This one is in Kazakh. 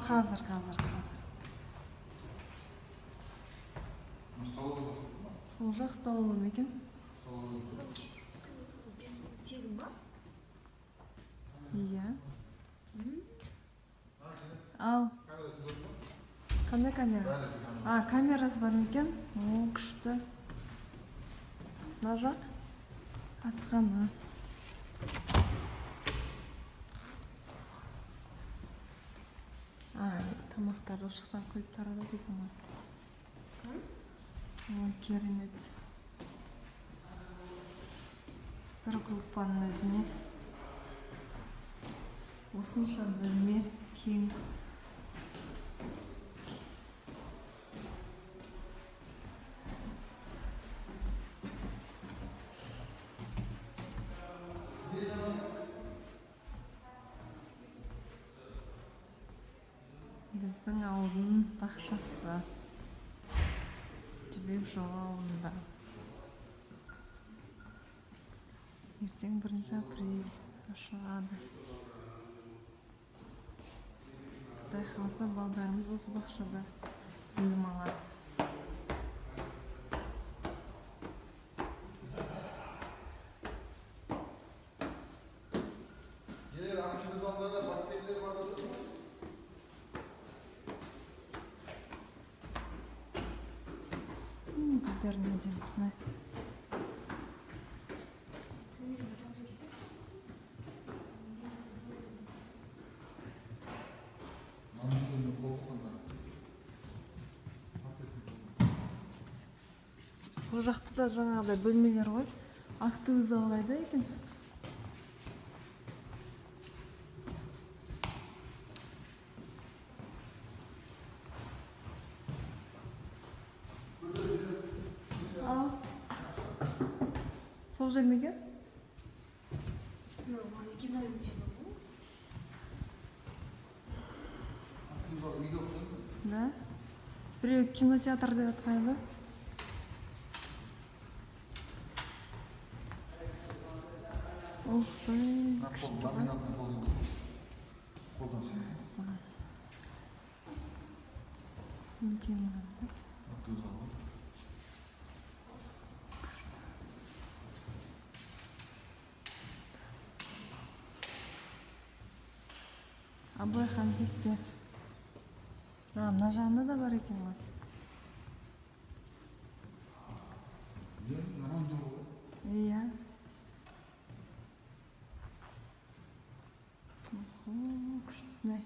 Қазір, қазір, қазір. Сол жақ столовый ма екен? Біз тегін ба? Иә. Ау. Қандай камера? А, камерасы бар ма екен? О, күшті. Мына жақ асхана. А, тамақтарды осы жақтан құйып таратады екен ғой. Ой, керемет. Бір группаның өзіне осынша бөлме кең. Біздің ауылдың бақшасы. Жібек жолы ауылында. Ертең 1 апрель ашылады. Құдай қаласа, балдарымыз осы бақшада білім алады. Гүлдердің әдемісіне. Бұл жақта да жаңағыдай бөлмелер ғой. Актовый зал қайда екен? Ал. Сол жер ме екен? Да? Біреу кинотеатр деп атқан еді. Ух ты, күшті ғой. Үлкен ғана. Абылай хан тиіспе. А, мына жағында да бар екен ғой. Иә. Охо, күштісін ай.